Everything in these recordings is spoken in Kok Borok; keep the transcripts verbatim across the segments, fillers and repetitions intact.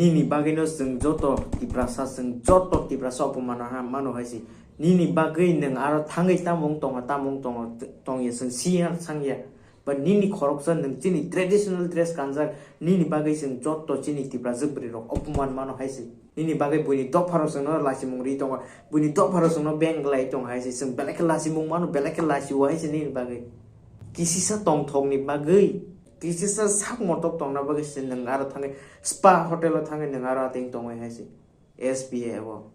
Nini bagwino chwng joto Tiprasa, chwng joto Tiprasa opomano ha mano hai se. Nini bagwi nwng aro thangwi tamo wng tongo, tamo wng tongo, tongya chwng siya sangya. But nini khoroksa nwng chini traditional dress kanjak, nini bagwi chwng joto chini Tiprajwk bwrwi rok opoman mano hai se. Nini bagwi buini dopharok chwngno lachimung ri tongo, buini dopharok chwngno beng lai tongo hai se. Chwng belai khe lachimung mano, belai khe lachi o hai se nini bagwi. Kisisa tongthokni bagwi, kisisa sak motok tongna bagwi se nwng aro thangwi spa hotel o thangwi nwng aro ateng tongwi hai se. S B A o.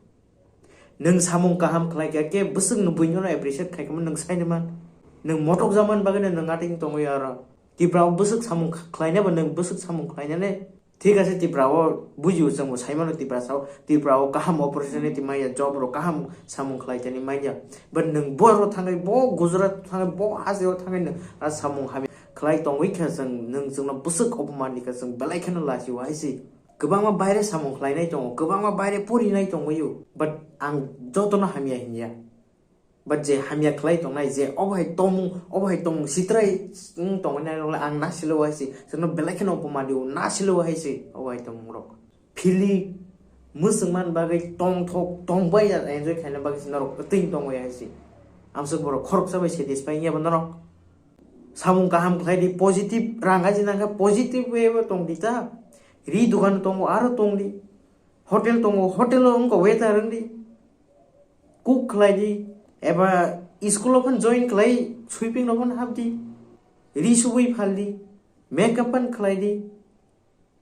Nwng samung kaham khlai kha khe bwswk no buino no appreciate khai kha nwng sai man. Nwng motok jaman bagwi no nwng ating tongwi aro. Tipra o bwswk samung khlaina ba nwng bwswk samung khlaina le. Thik ase Tipra o bujio chwng bo sai mano Tipra sao. Tipra o kaham opportunity maya job ro kaham samung khlai tani manya. But nwng bo ro thangwi bo Gujarat thangwi bo haste o thangwi nwng a samung hami khlai tongwi kha chwng nwng chwngno bwswk opman ni kha chwng belai kheno lachi o hai se. Kwbangma baire samung khlainai tongo, kwbangma baire porinai tongwi o, but ang jotono hamya hinya. But je hamya khlai tongnai, je obo hai tongmung, obo hai tongmung sitrai wng tongwi nai rok le ang nasilo hai se, chwngno belai kheno opomani o nasilo hai se obo hai tongmung rok. Phili mwswk man bagwi tongthok tongbai ya enjoy khaina bagwi se norok twtwi tongwi hai se. Amswk borok khoroksa bai satisfy ya bo norok. Samung kaham khlai di, positive rang aji nang khe positive way bo tong di ta. Ri dukan tongo aro tong di. Hotel tongo, hotel o wngkha waiter wng di. Cook khlai di. Eba school o phan join khlai, sweeping no phan hap di. Ri subui phal di. Makeup phan khlai di.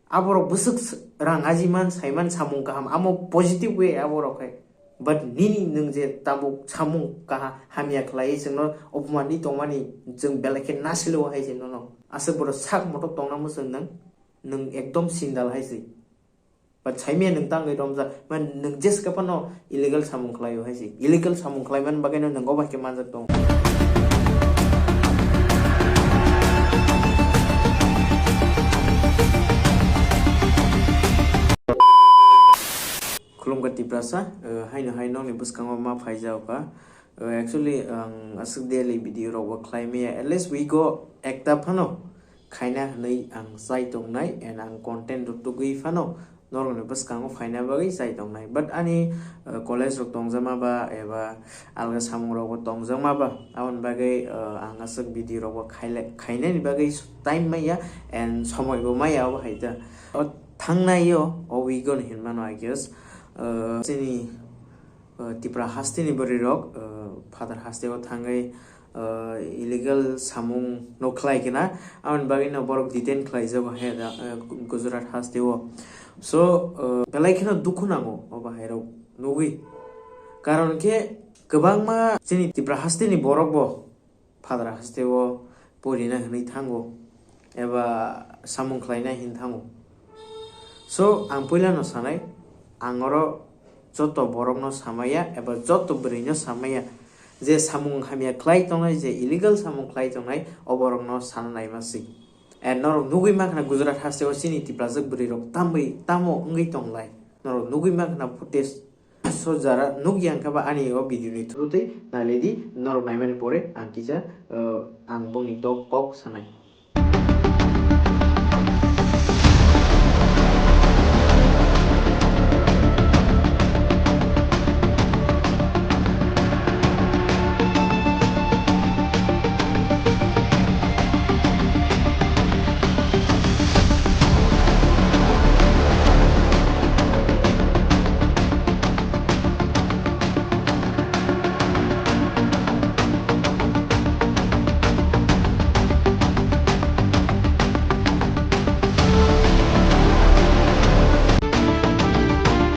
Aborok bwswk s-, rang ajiman, saiman, samung kaham, amo positive way aborok hai. But nini nwng je tabuk samung kaha hamya khlai chwngno opomani tongmani chwng belai khe nasilo hai se nono. Aswk borok sak motok tongna mwswk nwng, nwng ekdom sindal hai se. But saimya nwng tangwi romjak, man nwng jeska phano illegal samung khlaio hai se. Illegal samung khlaiman bagwino nwng obo hai khe manjak tongo. Khulumkha Tiprasa, eh, haino hai nokni bwskango ma phaijao kha. Eh, actually, ang aswk daily video rok bo khlai maya. At least week o ekta phano khaina hwnwi ang chai tongnai and ang content rok tugwi phano norokni bwskango phaina bagwi chai tongnai. But ani, uh, college rok tongjakma ba eba alga samung rok bo tongjakma ba, aboni bagwi, uh, ang aswk video rok bo khaile-, khainani bagwi time maya and somoi bo maya obo hai ta. O thangnai o, o week o hinmano I guess. Uh, chini, uh, Tipra haste ni bwrwi rok, uh, Phatar haste o thangwi, uh, illegal samung no khlai khe na, aboni bagwi no borok detain khlai jago he da, uh, Gujarat haste o. So, uh, belai kheno dukhu nango o bahai rok nugwi. Karon khe kwbangma chini Tipra haste ni borok bo Phatar haste o porina hwnwi thango eba samung khlaina hin thango. So, ang puila no sanai, ang oro joto borok no samaya eba joto bwrwi no samaya, je samung hamya khlai tongnai, je illegal samung khlai tongnai, o borok no sana naima si. And norok nugwi mankha na Gujarat haste o chini Tiprajwk bwrwi rok tambai tamo wngwi tonglai. Norok nugwi mankha na footage. So jara nukya hwnkhe ba ani o video ni through tei nailai di, norok naimani pore ang kisa, uh, ang bongni dok kok sanai.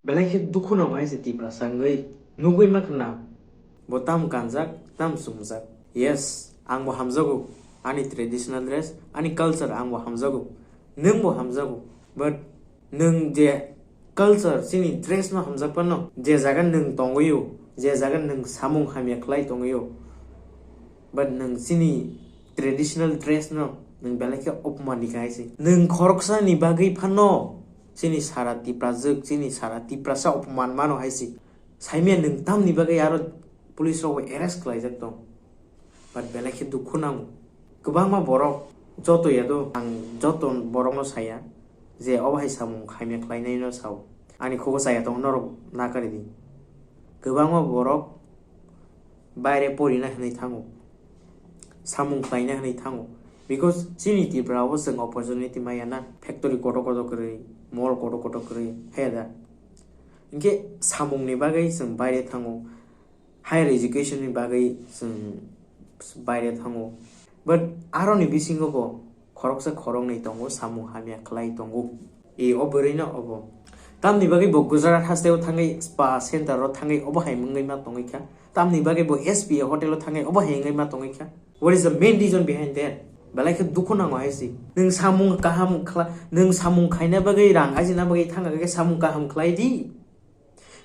Belai khe dukhu nang hai se Tiprasa wngwi nugwi ma khna. Bo tam kanjak, tam chumjak. Yes, ang bo hamjago. Ani traditional dress, ani culture ang bo hamjago. Nwng bo hamjago. But nwng je culture, chini dress no hamjak phano, je jaga nwng tongwi o, je jaga nwng samung hamya khlai tongwi o, but nwng chini traditional dress no nwng belai khe opman di kha hai se. Nwng khoroksa ni bagwi phano chini sara Tiprajwk, chini sara Tiprasa opman mano hai se. Saimya nwng tamni bagwi aro police rok bai arrest khlaijak tong. But belai khe dukhu nango. Kwbangma borok joto ya do, ang joto borokno saya. je obo hai samung hamya khlainaino sao. Ani khugo chaya tongo norok nakaridi. Kwbangma borok baire porina hinwi thango, samung khlaina hinwi thango, because chini Tripura o chwng opportunity maya na, factory kotor kotor kwrwi, mall kotor kotor kwrwi, haya da? Hinkhe samungni bagwi chwng baire thango, higher education ni bagwi chwng baire thango, but aroni bisingo bo khoroksa khoroknwi tongo, samung hamya khlai tongo. E, o bwrwi no obo. Tamni bagwi bo Gujarat haste o thangwi spa center o thangwi obo hai wngwi ma tongwi kha. Tamni bagwi bo S P A hotel o thangwi obo hai wngwi ma tongwi kha. What is the main reason behind that? Belai khe dukhu nango hai si. Nwng samung kaham khla-, nwng samung khaina bagwi, rang ajina bagwi thangkha khe samung kaham khlai di.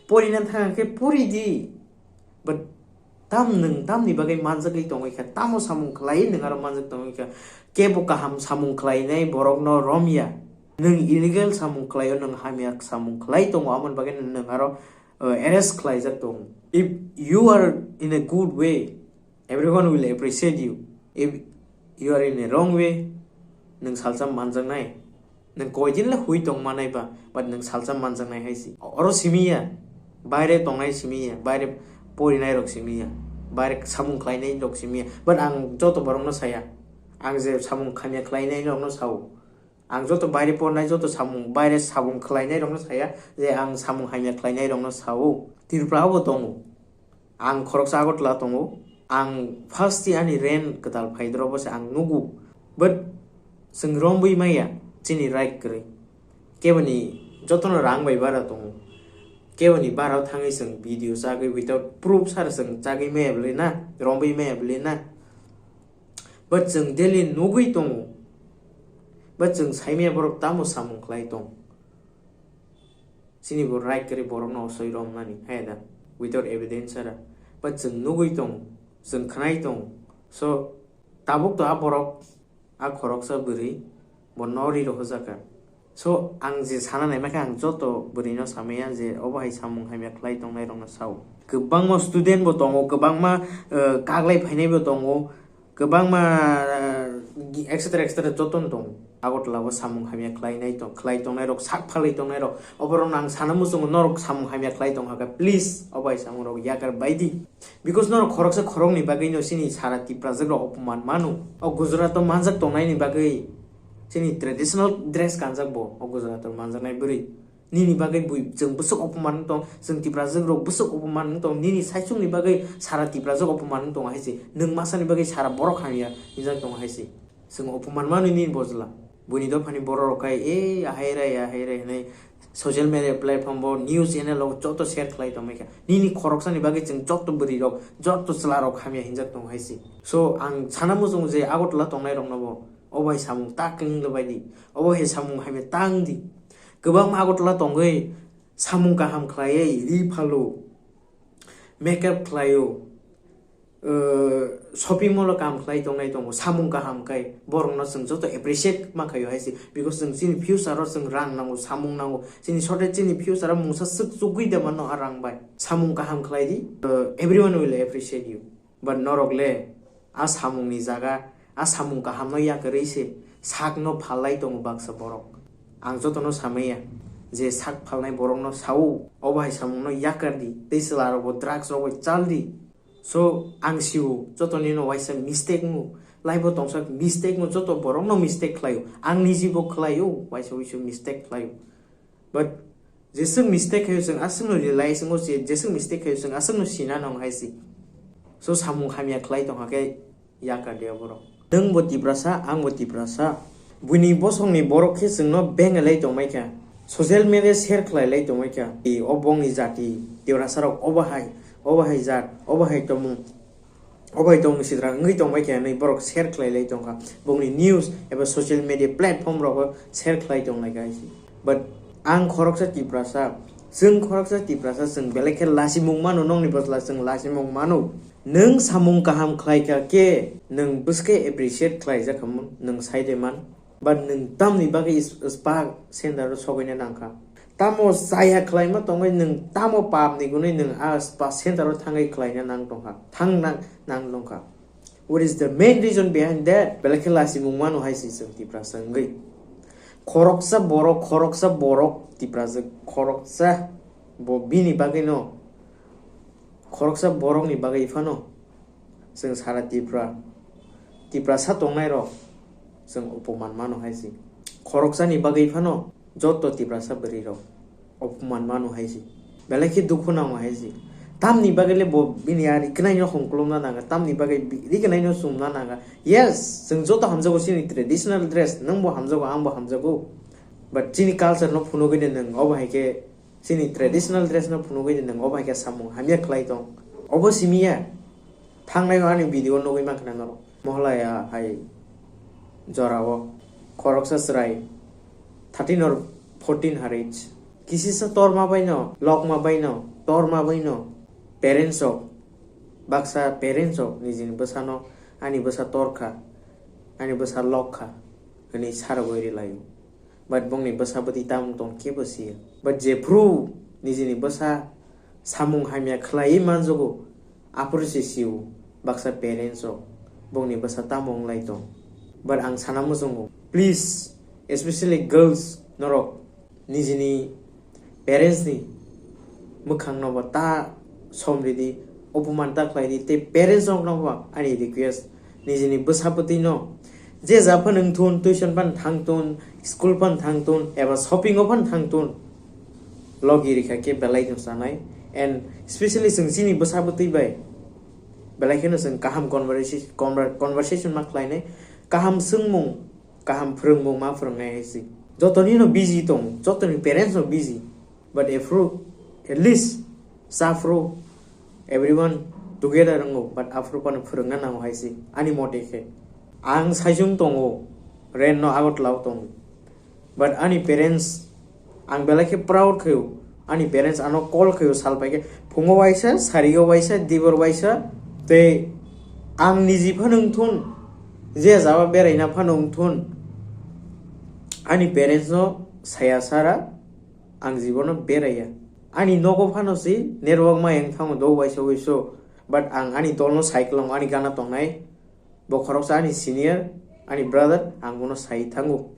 Porina thangkha khe pori di. But tam nwng tamni bagwi manjagwi tongwi kha, tamo samung khlai nwng aro manjak tongwi kha. Kebo kaham samung khlainai borokno romya. Nwng illegal samung khlaio, nwng hamya samung khlai tongo, aboni bagwi nwng aro, uh, arrest khlaijak tongo. If you are in a good way, everyone will appreciate you. If you are in a wrong way, nwng salsa manjaknai. Nwng koidin le hui tong manai ba, but nwng salsa manjaknai hai si. Oro simi ya, baire tongnai simi ya, baire porinai rok simi ya, baire samung khlainai rok simi ya. But ang joto borokno saya, ang je samung khamya khlainai rokno sao. Ang joto baire pornai, joto samung, baire samung khlainai rokno saya, je ang samung hamya khlainai rokno sao. Tripura o bo tongo. Ang khoroksa Agartala tongo. Ang first ani rent kwtal phaidrobo se ang nugo. But chwng romwi maya chini right kwrwi. Keboni jotono rang bai bara tongo. Keboni bara thangwi chwng video chagwi without proof sara chwng chagwi maya bwlwi na, romwi maya bwlwi na. But chwng daily nugwi tongo. But chwng saimaya borok tamo samung khlai tong. Chini bo right kwrwi borokno osoi romnani, hai da, without evidence sara. But chwng nugwi tong, chwng khnai tong. So, tabuk to a borok, a khoroksa bwrwi, bo nori rohorjak kha. So, ang je sana naima khe ang joto bwrwino samaya je obo hai samung hamya khlai tongnai rokno sao. Kwbangma student bo tongo, kwbangma, eh, kaglai phainai bo tongo, kwbangma, eh, et cetera et cetera jotono tongo. Agartala o samung hamya khlainai tong, khlai tongnai rok, sak phalwi tongnai rok. Oborokno ang sana muchungo, norok samung hamya khlai tong hakhe, please, obo hai samung rok yakar bai di. Because norok khoroksa khoroknwi bagwi no chini sara Tiprajwk rok opoman mano. O Gujarat o manjak tongnaini bagwi chini traditional dress kanjak bo o Gujarat o manjaknai bwrwi. Nini bagwi bui chwng bwswk opoman wng tong, chwng Tiprajwk rok bwswk opoman wng tong, nini saichungni bagwi sara Tiprajwk opoman wng tong hai se. Nwng masani bagwi sara borok hamya hinjak tong hai se. Chwng opoman mano nini bojla. Buini dophani borok rok khai, "E, ahai rai, ahai rai," hinwi social media platform bo, news channel rok joto share khlai tongmai kha. Nini khoroksani bagwi chwng joto bwrwi rok, joto chwla rok hamya hinjak tongo hai se. So, ang sana muchungo je Agartala tongnai rokno bo, obo hai samung ta kwnglo bai di, obo hai samung hamya ta wng di. Kwbangma Agartala tongwi samung kaham khlaiwi ri phalo, makeup khlaio, uh, shopping mall o kam khlai tongnai tongo, samung kaham khai borokno chwng joto appreciate ma khaio hai se, because chwng chini future o chwng rang nango, samung nango, chini sote chini future o mungsa swk chugui de mano a rang bai. Samung kaham khlai di, uh, everyone will appreciate you. But norok le a samungni jaga, a samung kahamno yakarwi se sakno phalnai tongo baksa borok. Ang jotono samaya je sak phalnai borokno sao, obo hai samungno yakar di, tei chwla rokbo drugs rok bai chal di. So, ang sio, jotonino waisa mistake wngo, life o tongsa mistake wngo, joto borokno mistake khlaio, ang nijibo khlaio, waisa waisa mistake khlaio. But jeswk mistake khaio chwng aswkno realize wngo se, jeswk mistake khaio chwng aswkno sina nang hai se. So samung hamya khlai tongkha khe yakar de borok. Nwng bo Tiprasa, ang bo Tiprasa. Buini bosongni borok khe chwngno bengalai tongmai kha. Social media share khlai lai tongmai kha. E, o bongni jati, Tiprasa rok obo hai, obo hai jat, obo hai tomung. Obo hai tong sidra wngwi tongbai khe hinwi borok share khlai lai tongkha. Bongni news eba social media platform rogo share khlai tong lai kha hai se. But ang khoroksa Tiprasa, chwng khoroksa Tiprasa, chwng belai khe lasimung mano, nokni bosla chwng lasimung mano. Nwng samung kaham khlai kha khe, nwng bwskhe appreciate khlai jak khamu, nwng sai de man. But nwng tamni bagwi is-, spa center o sokoina nangkha? Tamo chaya khlaima tongwi nwng tamo papni gunwi nwng a spa center o thangwi khlaina nang tongkha, thang nang, nang tongkha? What is the main reason behind that? Belai khe lasimung mano hai se chwng Tiprasa wngwi. Khoroksa borok, khoroksa borok Tiprajwk, khoroksa bo bini bagwino, khoroksa borokni bagwi phano chwng sara Tipra, Tiprasa tongnairok chwng opoman mano hai se. Khoroksani bagwi phano joto Tiprasa bwrwirok opoman mano hai se. Belai khe dukhu nango hai se. Tamni bagwi le bo bini a riknaino hongklomna nanga, tamni bagwi bi-, riknaino chumna nanga. Yes, chwng joto hamjago chini traditional dress, nwng bo hamjago, ang bo hamjago. But chini culture no phunugwi de nwng, obo hai khe chini traditional dress no phunugwi de nwng, obo hai khe samung hamya khlai tong. Obo simi ya. Thangnai o ani video nugwi mankha na norok. Mohlaya hai jorao khoroksa chwrai thirteen or fourteen har age. Kisisa torma baino, lokma baino, torma baino parents rok, baksa parents rok nijini bwsano, "Ani bwsa torkha, ani bwsa lokkha," hwnwi sarogwi rilaio. But bongni bwsa bwtwi tamung tong kebo siya. But jephru nijini bwsa samung hamya khlaiwi manjago, aphuru se sio baksa parents rok bongni bwsa tamo wnglai tong. But ang sana muchungo, please, especially girls, norok nijini parents ni mwkhang no bo ta som ridi, opoman ta khlai di, tei parents rok no bo ani request, nijini bwsa bwtwi no je ja phano wngthun, tuition phano thangthun, school phano thangthun, eba shopping o phano thangthun, logi rikha khe belai no chanai. And especially chwng chini bwsa bwtwi bai belai kheno chwng kaham conversation, conver-, conversation ma khlainai, kaham swngmung, kaham phwrwngmung ma phwrwngnai hai se. Jotoni no busy tong, jotoni parents no busy. But aphuru, at least, saphuru, everyone together wngo, but aphuru phano phwrwngna nango hai se, ani mote khe. Ang Saichung tongo, rent no Agartala o tongo. But ani parents, ang belai khe proud khaio, ani parents ano call khaio sal pai khe, phungo waisa, sario waisa, dibor waisa, tei ang niji phano wngthun, je jaba beraina phano wngthun, ani parents no saya sara, ang jibono beraiya. Ani nogo phano si network ma yang thango do waisa waiso. But ang ani dolno sai kwlango, ani gana tongnai. Bo khoroksa ani senior, ani brother, ang bono sai thango.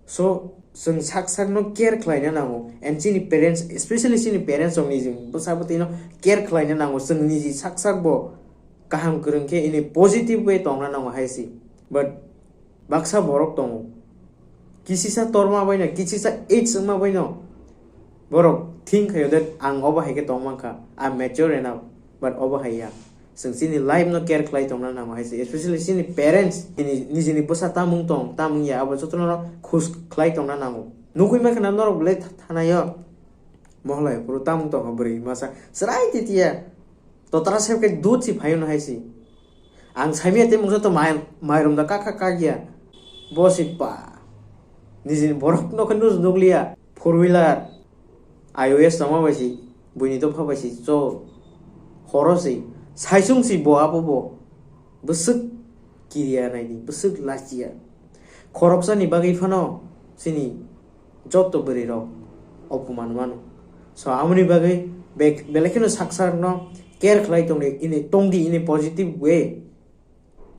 So, chwng sak sakno care khlaina nango. And chini parents, especially chini parents rokni jwng bwsa bwtwino care khlaina nango. Chwng niji sak sak bo kaham kwrwng khe in a positive way tongna nango hai si. But baksa borok tongo. Kisisa torma baino, kisisa age wngma baino borok think khaio that ang obo hai khe tong mankha, I'm mature enough, but obo hai ya. Chwng chini life no care khlai tongna nango hai se, especially chini parents, chini nijini bwsa tamung tong, tamung ya, abo jotono no khus khlai tongna nango. Nugwi mankha na norok belai tha-, thanaio. Mohlai phuru tamung tongkha bwrwi masa chwrai titiya. Totra sep khe dud si phaio no hai si. Ang saimya tei mungsa to mai, mairum da kaka kagia. Bo si pa. Nijini borok no khe nus nukliya. Four wheeler. I O S tongma bai si. Buini dopha bai si. Cho. Horo si. Saisung si bo abo bo. Bwswk kiriya naidi. Bwswk lachiya. Khoroksani bagwi phano chini joto bwrwi rok opoman mano. So, amoni bagwi be-, belai kheno sak sak no care khlai tongdi, ini tongdi, ini positive way.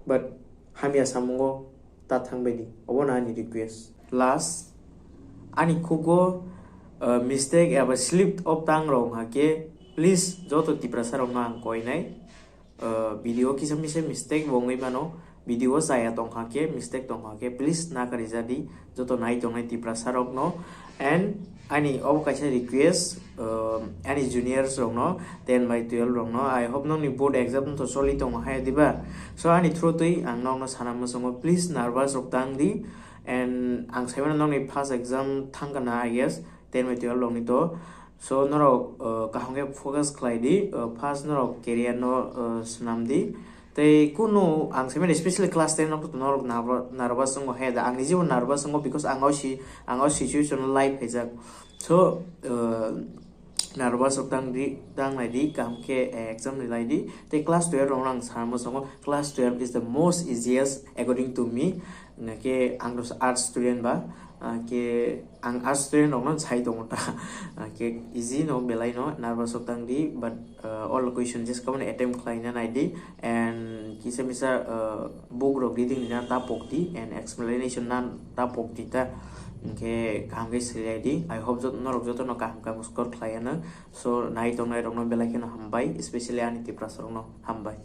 But hamya samungo ta thangbaidi. Obono ani request. Last, ani khugo, uh, mistake eba slip of tongue rok wngkha khe, please, joto Tiprasa rokno ang koinai. Uh, video kisa misa mistake bo wngwi mano, video chaya tongkha khe, mistake tongkha khe, please nakari jadi, joto nai tongnai Tiprasa rokno. And ani obo kaisa request, uh, ani juniors rokno, ten by twelve rokno, I hope nokni board exam to choli tongo hai diba? So ani through twi ang nokno sana muchungo, please nervous rok tang di. And ang saimano nokni first exam thangkha na, I guess, ten by twelve rokni to. So norok, uh, kaham khe focus khlai di, uh, first norok career no, uh, swnam di. Tei kunu ang saimani especially class ten rok to norok nervo-, nervous wngo he da, ang nijebo nervous wngo because ang o si-, ang o situation o life phaijak. So, uh, nervous rok tang di, tang nai di, kaham khe, eh, exam rilai di. Tei class twelve rok no ang sana muchungo, class twelve is the most easiest according to me. Hwnkhe ang to arts student ba, ah, khe ang arts student rokno sai tongo ta. Ah, khe easy no belai no, nervous rok tang di, but, uh, all question just come and attempt khlaina nai di, and kisa misa, uh, book rok reading rina ta pokdi and explanation na ta pokdi ta. Hingke kaham khe selai di. I hope jot-, norok jotono kaham kaham score khlai ano. So, nai tongnai rokno belai kheno hambai, especially ani Tiprasa rokno hambai.